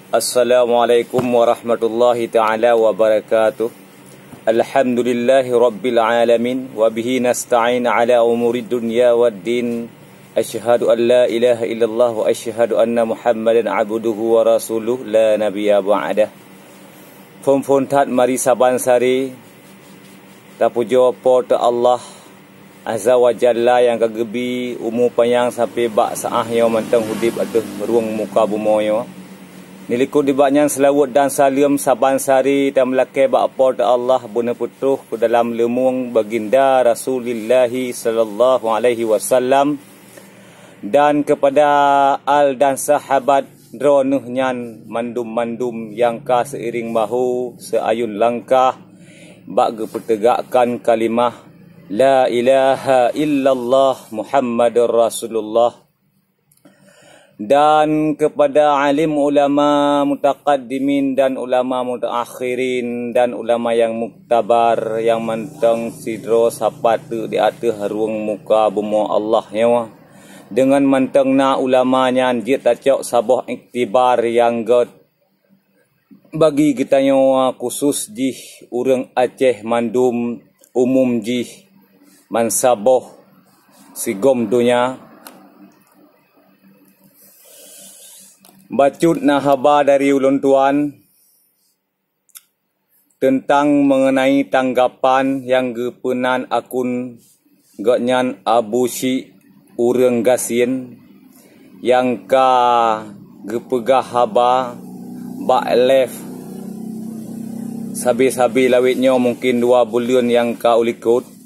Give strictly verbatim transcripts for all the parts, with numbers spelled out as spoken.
Assalamualaikum warahmatullahi taala wabarakatuh. Alhamdulillahi rabbil alamin, wa bihi nasta'in ala umuri dunya waddin. Asyhadu an la ilaha illallah wa asyhadu anna Muhammadan abduhu wa rasuluh, la nabiyya ba'dah. Phon-phon that mari saban sari tapujoe Po teu Allah Azza wa Jalla nyang ka geubi umu panyang sampai bak saáh nyoe mantong udeb ateueh rueng muka bumoe nyoe. Dilikot nibak nyan seulaweuet dan saleuem saban sari tameulakée bak Po teu Allah beuneupeutôh keu dalam leumueng Baginda Rasulillah sallallahu alaihi wasallam dan keupada al dan sahabat droeneuh nyan mandum-mandum nyang ka seiring bahu seuayun langkah bak geupeuteugakkan kalimah La ilaha illallah Muhammadur Rasulullah. Dan keupada alim ulama mutaqaddimin dan ulama mutaakhirin dan ulama nyang muktabar nyang mantong sidroe sapat teuk di ateueh rueng muka bumoe Allah nyoe. Deungon mantong na ulama nyan jeuet tacok saboh iktibar nyang gét bagi geutanyoe, khusos jih ureuëng Aceh mandum, umum jih bansaboh sigom donya. Bacut na haba dari ulôn tuan teuntang meungeunai tanggapan nyang geupeunan akun geuhnyan Abu Syik ureuëng gasien nyang ka geupeugah haba bak live sabe-sabe lawét nyoe mungken dua buleuen nyang ka u likot.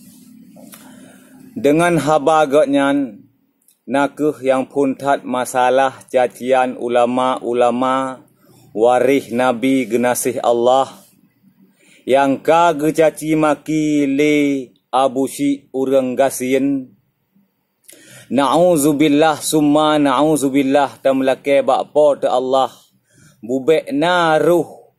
Deungon haba geuhnyan na kheueh nyang phon that masalah cacian ulama-ulama waréh Nabi geunaséh Allah nyang ka geucaci maki lé Abu Syik ureuëng gasien. Na'uzubillah summa na'uzubillah tameulakée bak Po teu Allah. Bubék na roh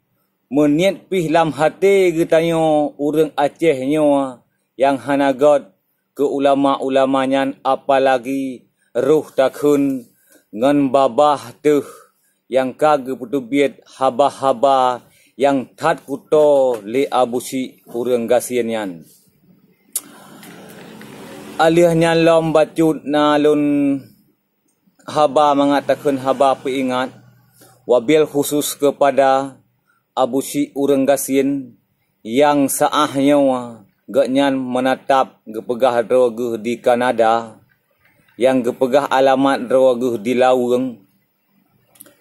meuniet pih lam até geutanyoe ureuëng Aceh nyoe nyang hana gét keu ulama-ulama nyan, apalagi roh takheun ngon babah teuh nyang ka geupeuteubiet haba-haba nyang that kuto lé Abu Syik ureuëng gasien nyan. Alheuh nyan lom bacut na lôn haba mangat takheun haba peuingat, wabil khusos keupada Abu Syik ureuëng gasien nyang saáh nyoe geuhnyan meunatap geupeugah droe geuh di Kanada, nyang geupeugah alamat droe geuh di Laweueng.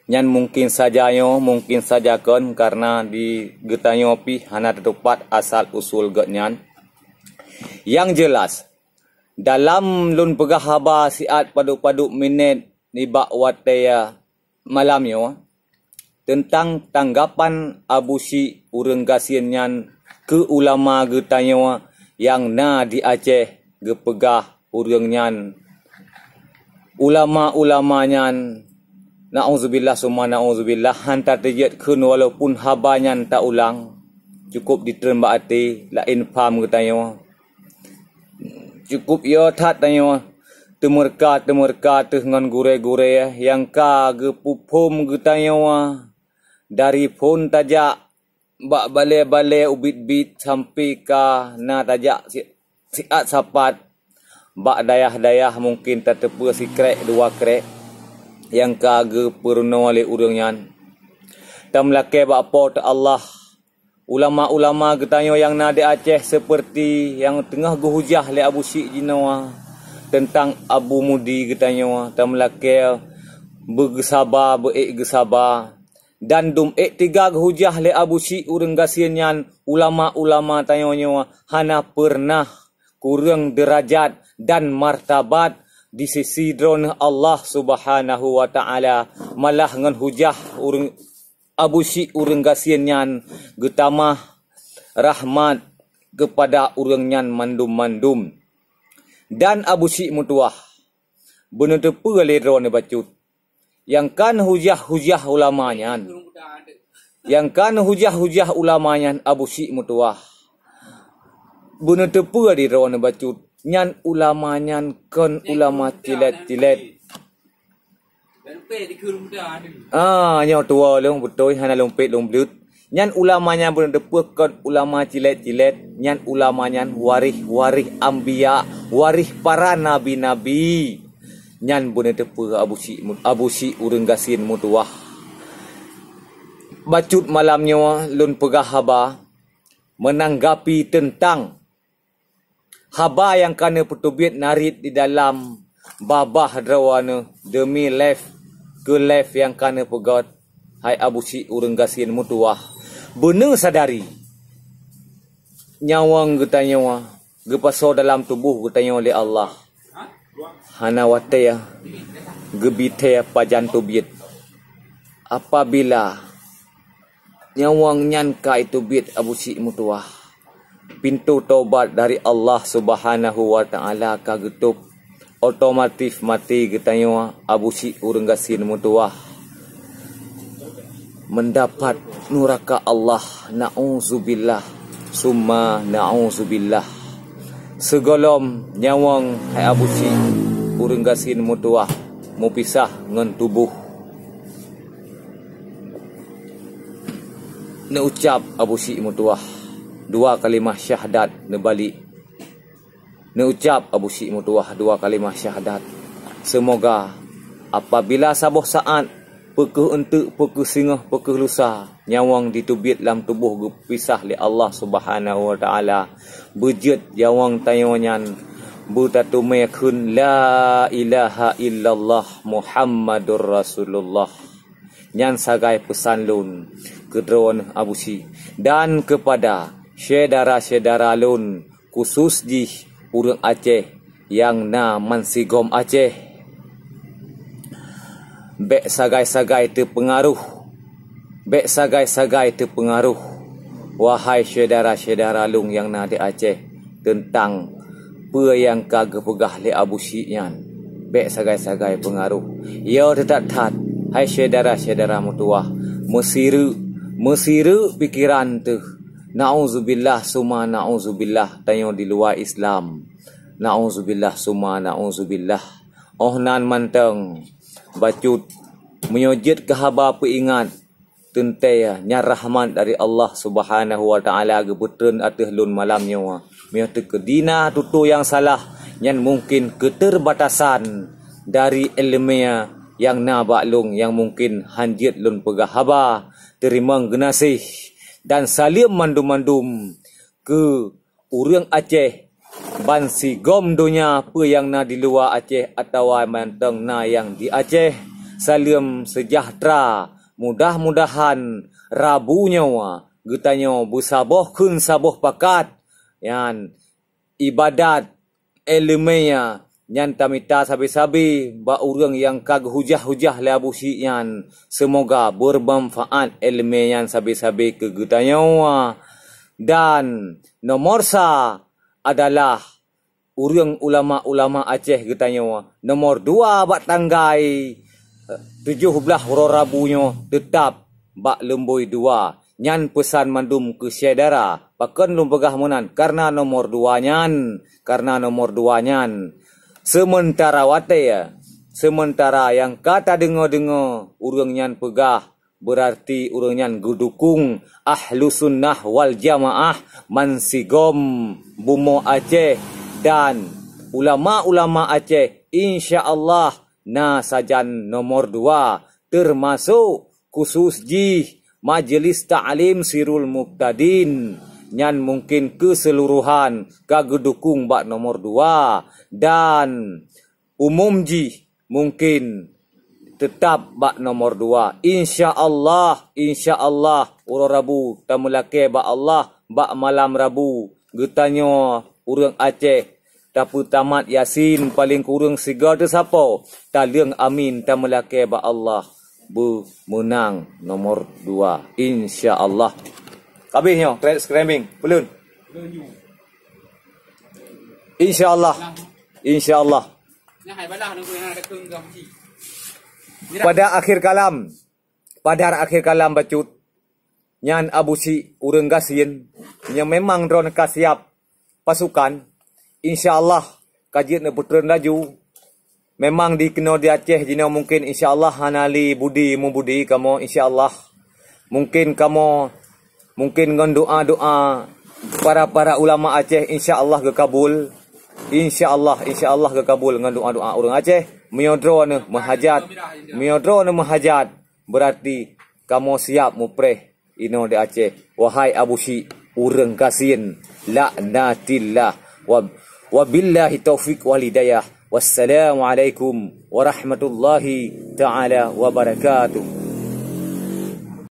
Nyan mungken saja nyoe, mungken saja kon, kareuna di geutanyoe pih hana teutupat asal usul geuhnyan. Nyang jeulaih, dalam lôn peugah haba siat padub-padub minét nibak watée malam nyoe, teuntang tanggapan Abu Syik ureuëng gasien nyan keu ulama geutanyoe nyang na di Aceh, geupeugah ureuëng nyan, ulama-ulama nyan, na'uzubillah summa na'uzubillah, hana teujeuet kheun walaupun haba nyan taulang, cukup jitreun bak até, laén pham geutanyoe. Cukup yo that tanyoe teumeurka-teumeurka teuh ngon gurée-gurée nyang ka geupeuphom geutanyoe dari phon tajak bak balée-balée ubit-bit sampai ka na tajak si-, siat sapat bak dayah-dayah mungken tateupeue sikrék dua krék nyang ka geupeurunoe lé ureuëng nyan. Tameulakée bak Po teu Allah, ulama-ulama geutanyoe nyang na di Aceh seperti nyang teungoh geuhujah lé Abu Syik jinoe teuntang Abu Mudi geutanyoe, tameulakée beugeusaba, beuék geusaba. Dan dum ék tiga geuhujah lé Abu Syik ureuëng gasien nyan, ulama-ulama tanyoe nyoe hana peureunah kureueng deurajat dan martabat di sisi Droeneueh Allah Subhanahu wa Ta'ala, malah ngon hujah ureuëng Abu Syik ureuëng gasien nyan geutamah rahmat keupada ureuëng nyan mandum-mandum. Dan Abu Syik meutuwah, beuneuteupeu lé droeneueh bacut. Nyang ka neuhujah-hujah ulama nyan. Nyang ka neuhujah-hujah ulama nyan Abu Syik meutuwah. Beuneuteupeu lé droeneueh bacut. Nyan ulama nyan kon ulama cilét-cilét. Ah, nyoe tuwo lôn beutôi, hana lôn pét lôn bleuet. Nyan ulama nyan beuneuteupeu kon ulama cilét-cilét. Nyan ulama nyan waréh-waréh anbiya, waréh para nabi-nabi. Nyan beuneuteupeu Abu Syik, Abu Syik ureuëng gasien meutuwah. Bacut malam nyoe lôn peugah haba meunanggapi teuntang haba nyang ka neupeuteubiet narit di dalam babah droeneuh deumi live keu live nyang ka neupeugét, hai Abu Syik ureuëng gasien meutuwah. Beuneusadari nyawöng geutanyoe geupasoe dalam tuboh geutanyoe lé Allah. Hana watée geubithée pajan teubiet. Apabila nyawöng nyan ka iteubiet Abu Syik meutuwah, pintoe taubat dari Allah Subhanahu wa Ta'ala ka geutôb, otomatis maté geutanyoe Abu Syik ureuëng gasien meutuwah. Mendapat nuraka Allah, na'uzubillah, summa na'uzubillah. Sigohlom nyawöng hai Abu Syik ureuëng gasien meutuwah meupisah ngon tuboh. Neucab Abu Syik meutuwah dua kalimah syahadat neubalek. Neucab Abu Syik meutuwah dua kalimah syahadat. Seumoga apabila saboh saát, peu kheueh eunteuk, peu kheueh singoh, peu kheueh lusa, nyawöng diteubiet lam tuboh geupisah lé Allah Subhanahu wa Ta'ala, beujeuet nyawöng tanyoe nyan beutateumé kheun la ilaha illallah Muhammadur Rasulullah. Nyan sagai peusan lôn keu droeneuh Abu Syik dan keupada syedara-syedara lôn, khusos jih ureuëng Aceh nyang na bansigom Aceh. Bék sagai-sagai teupeungaroh, bék sagai-sagai teupeungaroh, wahai syedara-syedara lôn nyang na di Aceh, teuntang peue nyang ka geupeugah lé Abu Syik nyan. Bék sagai-sagai peungaroh. Yo, teutat-that, hai syedara-syedara meutuwah, meusireuk, meusireuk pikeran teuh. Na'uzubillah summa na'uzubillah, tanyoe di luwa Islam. Na'uzubillah summa na'uzubillah. Óh nan mantong, bacut, meunyoe jeuet keu haba peuingat, teuntée nyan rahmat dari Allah Subhanahu wa Ta'ala geupeutreun ateueh lôn malam nyoe. Meunyoe teukeudi na tutoe nyang salah, nyan mungken keuterbatasan dari iéleumé nyang na bak lôn nyang mungken hán jeuet lôn peugah haba. Teurimong geunaséh dan saleuem mandum-mandum keu ureuëng Aceh bansigom donya, peue nyang na di luwa Aceh atawa mantong na nyang di Aceh. Saleuem seujahteura. Mudah-mudahan Rabu nyoe geutanyoe beusaboh kheun saboh pakat, nyan iébadat iéleumé nyan tamita sabe-sabe bak ureuëng nyang ka geuhujah-hujah lé Abu Syik nyan. Seumoga beumanfaát iéleumé nyan sabe-sabe keu geutanyoe. Dan nomor sa adalah ureuëng ulama-ulama Aceh geutanyoe. Nomor dua bak tanggai tujoh blaih uroe Rabu nyoe teutab bak lumboi dua. Nyan peusan mandum keu syedara. Pakon lôn peugah meunan? Karena nomor dua nyan, karena nomor dua nyan, seumeuntara watée, seumeuntara nyang ka tadeungoe-deungoe ureuëng nyan peugah, beurarti ureuëng nyan geudukong Ahlussunnah wal Jamaah bansigom bumoe Aceh dan ulama-ulama Aceh, insya Allah na sajan nomor dua, teumasok khusos jih Majelis Taklim Sirul Mubtadin, nyan mungken keuseuluruhan ka geudukong bak nomor dua, dan umum jih mungken teutab bak nomor dua. Insya Allah, insya Allah, uroe Rabu tameulakée bak Allah, bak malam Rabu geutanyoe ureuëng Aceh tapeutamat Yasin paleng kureueng sigoe teusapoe, taleueng amin tameulakée bak Allah beumeunang nomor dua. Insya Allah. Habéh nyoe, scrambling, peulon. Insya Allah. Insya Allah. Pada akhir kalam, pada akhir kalam bacut, nyan Abu Syik ureuëng gasien nyang memang droeneuh ka siab pasukan, Insya Allah ka jeuet neupeutrön laju. Memang di keunoe di Aceh jinoe mungken insya Allah hana lé budi meubudi kamoe insya Allah. Mungken kamoe mungken ngon doa-doa para-para ulama Aceh insya Allah geukabul. Insya Allah, insya Allah geukabul ngon doa-doa ureuëng Aceh. Meunyoe droeneuh meuhajat, meunyoe droeneuh meuhajat, beurati kamoe siap mupreh inoe di Aceh. Wahai Abu Syik, ureuëng gasien, laknatillah. Wa-, wabillahi taufik wal hidayah. Wassalamualaikum warahmatullahi taala wabarakatuh.